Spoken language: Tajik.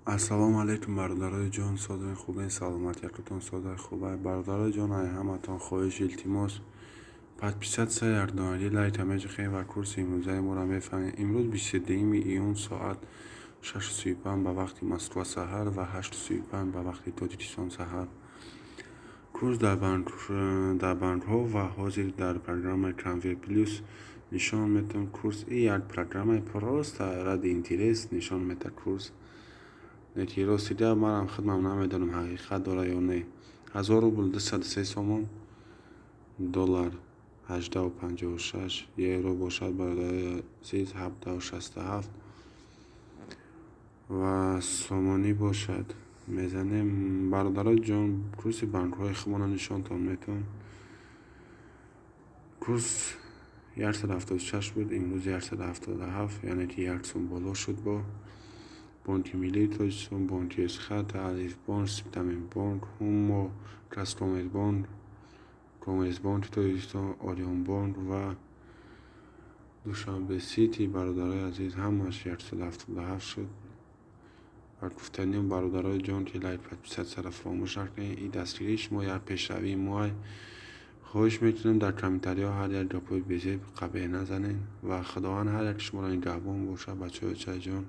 Ассалому алайкум, бародарои ҷон, созои хубен, саломатиятон созои хубай. Бародарои ҷон, ай ҳаматон хоҳиш, илтимос, подписаться, якдонаги лайка меҷихем ва курси имрӯзаи моро мефаҳмем. Имрӯз 22 июн, соат 6:35 ба вақти Москва саҳар ва 8:35 ба вақти Тоҷикистон саҳар. Курс дар банкҳо ва ҳозир дар программаи Конверт Плюс нишон метавон. Курс и як программаи просто ради интерес нишон метавад курс. Лекин рости гап, манам худмам намедонам, ҳақиқат дорад ё не. 1000 рубл 203 сомон, доллар 18,56, евро бошад, бародари азиз, 17,67 ва сомонӣ бошад мезанем. Бародарои ҷон, курси банкҳои худмонро нишонтон метавон. Курс 176 буд, имрӯз 177, яъне ки як сум боло шуд. Бо Бонки Миллии Тоҷикистон, Бонки Эсхата, Алифбонк, Септаминбонк, Ҳумо, Казкоммерцбонк, Коммерцбонки Тоҷикистон, Орионбонк ва Душанбе Сити, бародарои азиз, ҳамааш 177 шуд. Ва гуфтаниям, бародарои ҷон, ки лайк, подписаться ро фаромӯш накунед. И дастгирии шумо як пешравии моай. Хоҳиш мекунем, дар комментариҳо ҳар як гапҳои безеб, қабеҳ назанед ва Худованд ҳар яки шуморо нигаҳбон бошад, бачаҳои очаҷон.